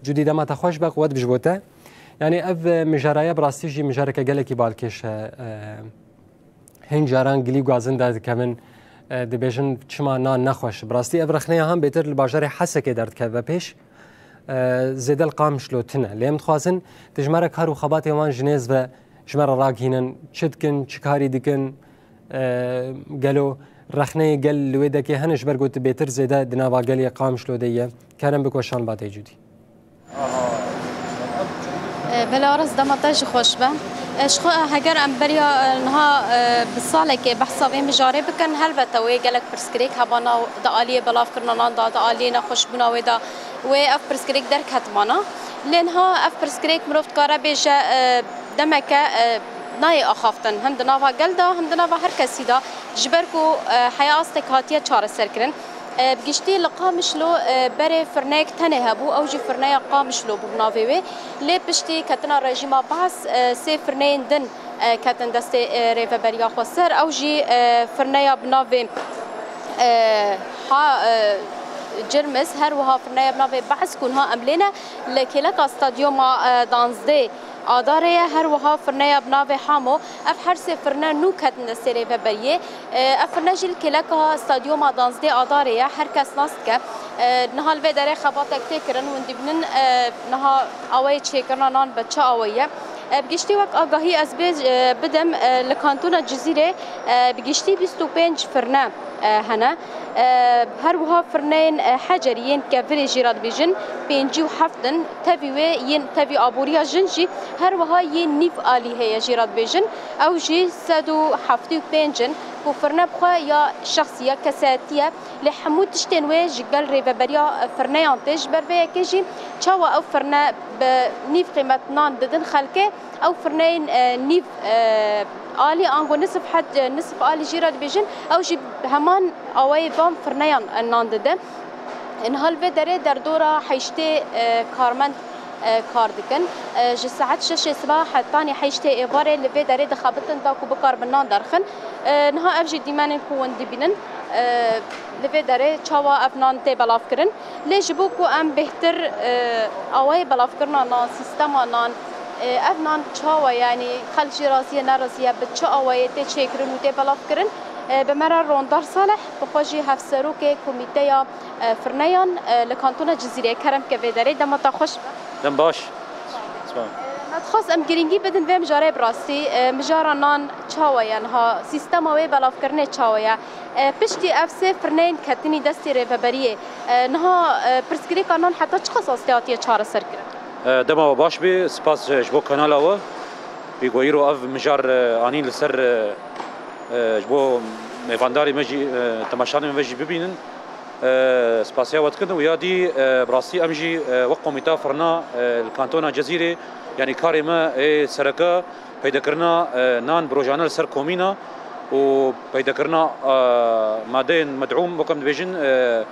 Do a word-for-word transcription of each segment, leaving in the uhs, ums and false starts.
Cudî, dema te xweş be, quwet bi ji bo te. Yanî ev, e, mijara ye, bi rastî jî mijareke gelekî balkêş e. E, hin caran gilî gazin derdikevin, e, dibêjin çima nan nexweş. Bi rastî ev rexneya han bêtir li bajarê Hesekê derdikeve pêş. E, zêde li Qamişlo tune. Lê em dixwazin tu ji me re kar û xebatê wan ji nêz ve ji me re ragihînin. Çi dikin, çi karî dikin? E, gelo rexneyê gel li wê dekê hene, ji ber ku tu bêtir zêde di nava gelê Qamişlo de ye? Kerem biko şan ba te Cudî. E, belê Aras, dema te jî xweş be. E, ji xwe, e, heger em beriya, e, niha, e, bi salekê behsa vê mijarê bikin, helbete wê gelek pirsgirêk hebana di aliyê belavkirina nan de, di aliyê nexweşbûna wê de, wê ev pirsgirêk derketibana. Lê niha ev pirsgirêk mirov dikare bêje, e, demeke, e, nayê axaftin, him di nava gel de, him di nava her kesî de, ji ber ku, e, heya astek hatiye çareserkirin. E, bi giştî li Qamişlo, e, berê firneyek tenê hebû, ew jî firneya Qamişlo bû bi navê wê. Lê piştî ketina rejîma Baas, e, sê firneyên din, e, ketin destê, e, Rêveberiya Xweser. Ew jî, e, firneya bi navê, e, ha, e, Cirmis, her wiha firneya bi navê Baas ku niha em lê ne, li kêleka stadyoma, e, danzdê Adarê ye, her wiha firneya bi navê Hamo. Ev her sê firne nû ketin destê rêveberiyê. E, ev firne jî li kêleka stadyoma danzdê Adarê ye, her kes nas dike. E, niha li vê derê xebatek tê kirin, hûn dibînin, e, niha awayê çêkirina nan bi çi awayî ye. E, bi giştî wek agahî ez bê, e, bidim, e, li kantona Cizîrê, e, bi giştî bîst û pênc firne, e, hene. E, her wiha firneyên, e, Hecerî yên kevirê jî re dibêjin, pêncî û heft in. Tevî wê yên tevî aboriya jin jî her wiha yên nîv alî heye jî re dibêjin. Ew jî sed û heftê û pênc in ku firne bi xwe ya şexsî ya kesayetî ye. Lê hemû tiştên wê ji gel rêveberiya firneyan tê. Ji ber vê yekê jî çawa ew firne bi nîv qîmet nan didin xelkê, ew firneyên, e, nîv, e, alî, ango nisif het, e, nisif alî jî re dibêjin, ew jî heman awayê van firneyan, e, nan didin. Niha li vê derê derdora heştê, e, karmend, e, kar dikin. E, ji saet şeşê siba hetanî heştê êvarê li vê derê dixebitin da ku bikaribin nan derxin. E, niha ev jî dîmenên ku hûn dibînin, e, li vê derê çawa ev nan tê belavkirin. Lê ji bo ku em bêhtir, e, awayê belavkirina nan, sîstema nan, e, ev nan çawa, yanî xelk jî razî ye, nerazî ye, bi çi awayê tê çêkirin û tê belavkirin, e, bi me re Rondar Salih, bi xwe jî hevserokê komîteya, e, firneyan, e, li kantona Cizîrê, kerem ke vê derê, dema te xweş be. Dem baş. Spas. Me dixwest em girîngî bidin vê mijarê bi rastî, e, mijara nan çawa ye niha, sîstema wê belavkirinê çawa ye? E, piştî ev sê firneyên ketinî destê rêveberiyê, e, niha, e, pirsgirêka nan heta çiqas astê hatiye çareserkirin? E, dema we baş bê, spas, e, ji bo kanala we. Wî ku îro ev mijar, e, anîn li ser, e, e, ji bo mêvandarê me jî, e, temaşanên me jî bibînin. E, spasiya we dikin û ya dî, e, bi rastî em jî, e, wek komîta firna, e, li kantona Cezîrê, yanî karê me ê sereke peydekirina, e, nan bi rojane li ser komîna û peydekirina, e, madeyên medûm, wek em dibêjin, e,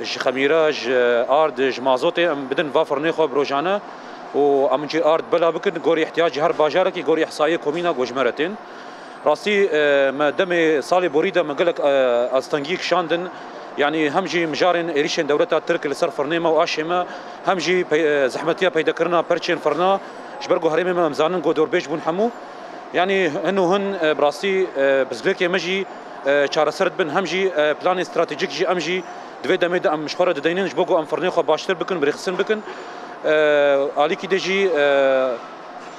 ji xemîre, ji ard, ji mazotê em bidin va firnê xwe bi rojane û em jî ard bela bikin gorî ihtiyacê her bajarekî, gorî îhsaiyê komîna ku ji me re tên. Rastî, e, me demê salê borî de me gelek, e, astengî kişandin. Yanî hem jî mijarên êrîşên dewleta Tirk li ser firnê me û aşê me, hem jî pey-, e, zehmetiya peydekirina perçên firna, ji ber ku herêmê me em zanin ku dorbêj bûn hemû. Yanî hin û hin, e, bi rastî, e, bi zilêkê me jî, e, çareser dibin, hem jî, e, planên stratejîk jî em jî di vê demê de em ji xwe re dideynin, ji bo ku em firnê xwe baştir bikin, bi rêxistin bikin. E, alîkî de jî, e,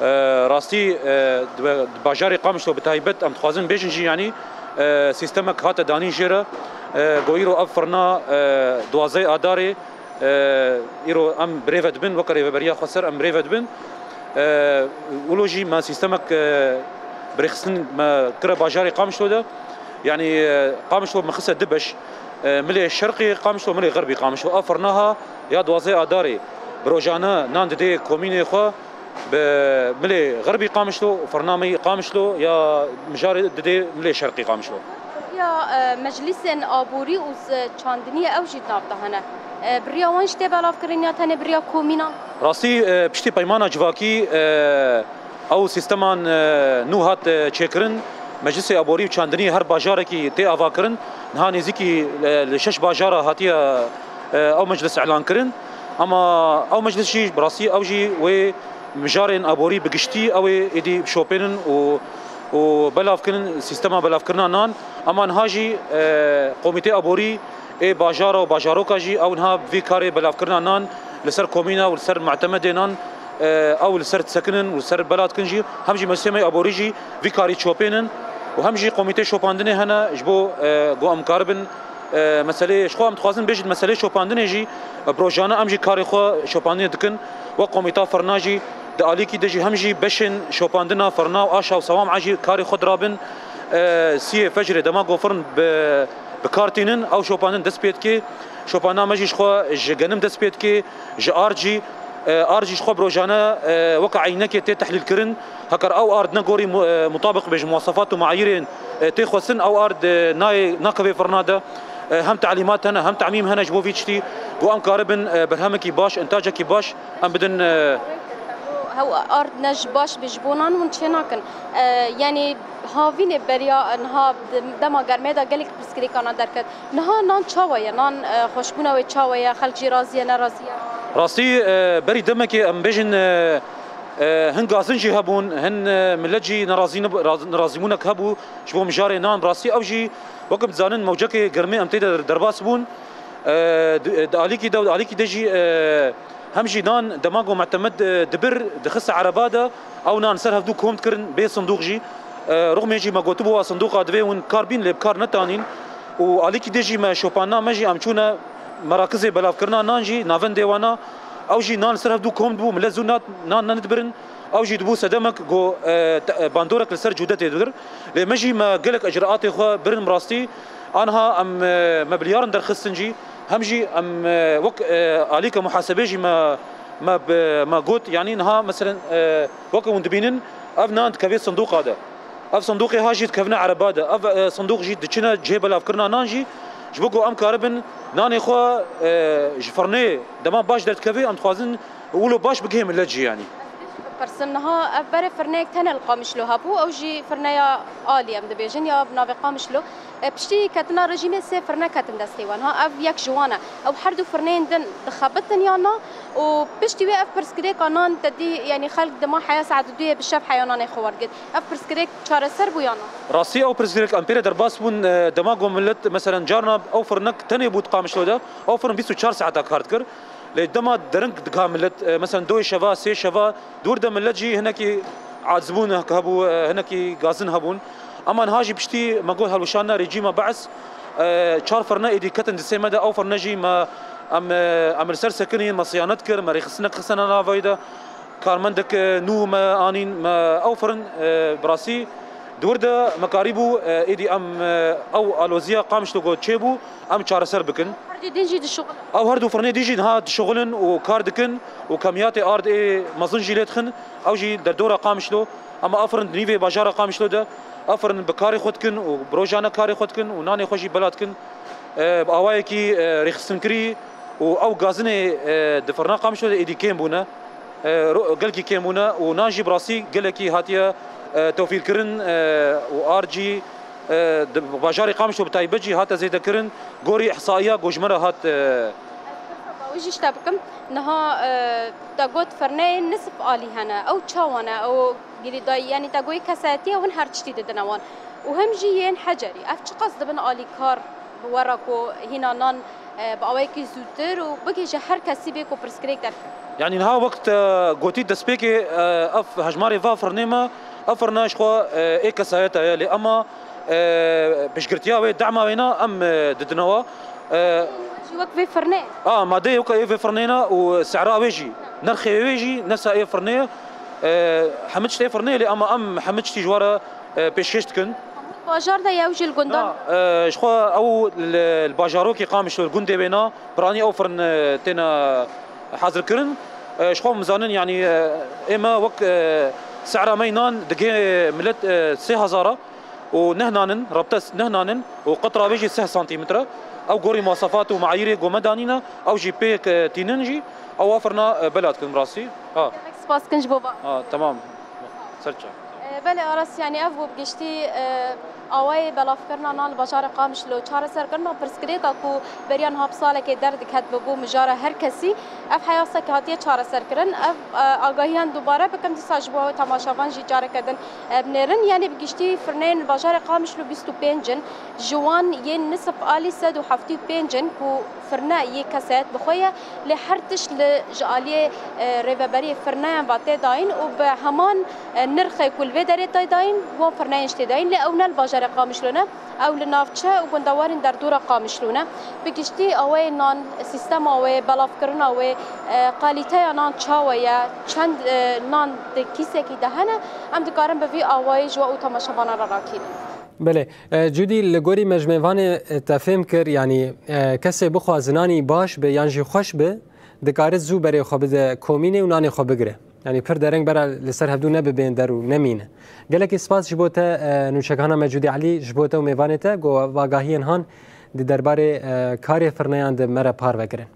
e, rastî, e, di, di bajarê Qamişlo bi taybet em dixwazin bêjin jî, yanî, e, sîstemek hate danîn jê re, e, ku îro ev firna, e, duwazdeh Adarê, e, îro em bi rê ve dibin, weke Rêveberiya Xweser em bi rê ve dibin. E, wilo jî me sîstemek, e, bi rêxistin me kire bajarê Qamişlo de. Yanî, e, Qamişlo me xise du beş. E, milê şerqî Qamişlo, milê xerbî Qamişlo. Ev firna ha ya duwazdeh Adarê bi rojane nan didê komînê xwe, bi milê xerbî Qamişlo, firna me yî Qamişlo ya mijarê didê milê şerqî Qamişlo. Ya, e, meclîsên aborî û z-, çandiniyê ew jî di nav de hene. E, bi riya wan jî tê belavkirin ya tenê bi riya komînan? Rastî, e, piştî peymana civakî, e, ew sîsteman, e, nû hat, e, çêkirin. Meclisê aborî û çandiniyê her bajarekî tê avakirin. Niha nêzîkî, e, li şeş bajara hatiye, e, ew meclis îlan kirin. Ama ew meclis jî bi rastî ew jî wê mijarên aborî bi giştî ew ê êdî bişopênin û, û belavkirin, sîstema belavkirina nan. Ama niha jî, e, komîtê aborî ê bajara û bajaroka jî ew niha vî karê belavkirina nan li ser komîna û li ser mutemedê nan, e, ew li ser disekinin û li ser bela dikin jî, hem jî mesîyemê aborî jî vî karî çopênin û hem jî komîtê şopandinê hene ji bo, e, ku em karibin, e, meseleyê, ji xwe em dixwazin bêjin meseleyê şopandinê jî, e, bi rojane em jî karê xwe şopandinê dikin. Wek komîta firna jî di alîkî de jî hem jî beşên şopandina firna û aşa û sewam a jî karê xwe dirabin. E, siyê fecrê dema ku firn bi, bi kar tînin, ew şopandin dest pê dike. Şopandina me jî ji xwe ji genim dest pê dike, ji ard jî, e, ard jî ji xwe bi rojane, e, weke eynekê tê tehlîlkirin. Hekar ew ard ne gorî mu-, e, mutabiq be ji muwasefat û meayîrên, e, tê xwestin, ew ard, e, nayê, nakeve firna de. E, hem telîmat hene, hem temîm hene ji bo vî tiştî, ku em karibin, e, berhemekî baş, intacekî baş em bidin, e, Hew ard ne ji baş be ji bo nan hûn çê nakin. E, yanî havînê beriya niha di dema germê de gelek pirsgirêkana derket. Niha nan çawa ye? Nan, e, xweşbûna wê çawa ye? Xelk jî razî ye, nerazî ye? Rastî, e, berî demekê em bêjin, e, e, hin gazin jî hebûn, hin, e, millet jî nerazî neb-, raz-, nerazîbûnek hebû ji bo mijarê nan. Rastî ew jî, wek em dizanin, mewcekê germê em tê de derbas bûn. E, di, di alîkî de, di alîkî de jî, e, hem jî nan dema ku mutemed, e, dibir, dixiste ereba de, ew nan ser hevdû kom dikirin, bê sindoq jî. E, rixmê jî me gotibû, wa sindoqa divê hûn kar bîn, lê bi kar netanîn. Û alîkî dê jî me şopana me jî em çûne merakizê belavkirina nan jî navendê wana. Ew jî nan li ser hevdû kom dibû, millet zû nat-, nan nedibirin. Ew jî dibû sedemek ku, e, te-, e, bandorek li ser cûdetê dibir. Lê me jî me gelek icraatê xwe birin bi rastî. Anha em, e, me bilyar in derxistin jî. Hem jî em, e, wek, e, alîka muhasebê jî me, me bi, me got, yanî niha meselen, e, weke hûn dibînin, ev nan dikevê sindoqa de. Ev sindoqê ha jî dikevine ereba de. Ev, e, sindoq jî diçine cihê belavkirina nan jî. Ji bo ku em karibin nanê xwe, e, ji firnê dema baş derdikeve, em dixwazin wilo baş bigihê millet jî yanî. Pirsim niha ev berê firneyek tenê li Qamişlo hebû, ew jî firneya alî em dibêjin ya bi navê Qamişlo. E, piştî ketina rejîmê sê firne ketin destê wan. Ha, ev yek ji wan e. Ew her du firneyên din dixebitin ya na û piştî wê ev pirsgirêka nan te dî, yanî xelk dima heya saet duyê bi şev heya nanê xwe werdigir. Ev pirsgirêk çareser bû ya na? Rastî ew pirsgirêk em pê re derbas bûn, e, dema ku millet, meselen, carna ew firnek tenê bû di Qamişlo de, ew firn bîst û çar saeta kar dikir. Lê dema dering digiha millet, e, meselen, doyê şeva, sê şeva, dûr de millet jî hinekî acizbûn hebû, e, hinekî gazin hebûn. Ema niha jî piştî me got helweşandina rejîma Be's, e, çar firne êdî ketin distê me de, ew firne jî me, em, e, em li ser sekinîn, me siyanet kir, me rêxistinek xistine navayê de. Karmendek, e, nû me anîn, me ew firin, e, bi rastî di wir de me karîbû, e, êdî em, e, ew aloziya Qamişlo ku çêbû, em çareser bikin. Her du din jî dişuxulin. Ew her du firnê din jî niha dişuxulin û kar dikin û kemiyatê ard ê mezin jî lê dixin, ew jî derdora Qamişlo. Ema ev firin di nîvê bajara Qamişlo de, ev firin bi karê xwe dikin û bi rojane karê xwe dikin û nanê xwe jî bela dikin. E, bi awayekî, e, rêxistinkirî û ew gazinê, e, di firna Qamişlo de êdî kêm bûne. E, ro-, gelkî kêm bûne û nan jî bi rastî gelekî hatiye, e, tewfîrkirin, e, û ard jî, e, di bajarê Qamişlo bi taybet jî hate zêdekirin. Gorî îhsaiya ku ji me re hat, e, Wî jî ji te bikim. Niha, e, te got firneyên nisf alî hene. Ew çawa ne? Ew girîdayî, yanî te goyî kesayetî ew in her tiştî didine wan. Û him jî yên hecerî. Ev çiqas dibin alîkar bi we re ku hîna nan, e, bi awayekî zûtir û bigihîje her kesî bê ku pirsgirêk derkeve? Yanî niha wek te gotî destpêkê, e, ev hejmarê va firnê me, ev firne ji xwe, e, ê kesayeta ye, lê ema, e, piştgirtiya wê, dema wê na em, e, didine we. E, Jî wek vê firnê? A, madeyê wek ê vê firnê ne û sehra wê jî, nirxê wê jî nefsa ê firnê ye. E, hemî tişt ê firnê ye, lê ema em hemî tiştî ji we re, e, pêşkêş dikin. Hemû bajar de ye ew jî li gundan? Na, e, ji xwe ew li, li bajarokê Qamişlo, li gundê wê na, piranî ew firn, e, têne hazirkirin. E, ji xwe em zanin, yanî, e, ê me wek, e, sehra me nan digê millet, e, sê hezar a û neh nan in, rebte neh nan in û qetra wê jî seh santîmetre. Ew gorî muwasefat û meayîrê ku me danîne, ew jî pêk, e, tînin jî, ew a firna, e, bela dikin bi rastî. Ha. Gelek spas dikin ji bo va. Ha, temam. Ser çav. E, belê Aras, yanî ev bû bi giştî, e, Awayê belavkirina nan li bajarê Qamişlo çareserkirina pirsgirêka ku beriya niha bi salekê derdiket bibû mijara her kesî. Ev heya seke hatiye çareserkirin. Ev, e, agahiyan dubare bikim, dîsa ji bo temaşevan jî careke din, e, binêrin. Yanî bi giştî firneyên li bajarê Qamişlo bîst û pênc in. Ji wan yên nisif alî sed û heftê û pênc in ku firne yê kesayet bi xwe ye. Lê her tişt li ji aliyê, e, rêveberiyê firneyan ve tê dayîn û bi heman, e, nirxê ku li vê derê tê dayîn, wan firneyên jî tê dayîn. Lê ew ne li bajarê Qamişlo ne, ew li navçe û gundewarên derdora Qamişlo ne. Bi giştî awayê nan, sîstema wê, belavkirina wê, e, kalîteya nan çawa ye, çend, e, nan di kîsekî de hene, em dikarin bi vî awayî ji we û temaşevanan re rakînin. Belê. E, Cudî, li gorî me ji mêvanê, e, te fêm kir, yanî, e, kesê bixwaze nanî baş be yan jî xweş be, dikare zû berê xwe bide komînê û nanê xwe bigire. Yanî pir dereng bera li ser hevdû nebibên der û nemîne. Gelekî spas ji bo te, e, nûçegihana me Cudî Elî, ji bo te û mêvanê te, ku vagahiyên han di derbarê, e, karê firneyan de me re parve kirin.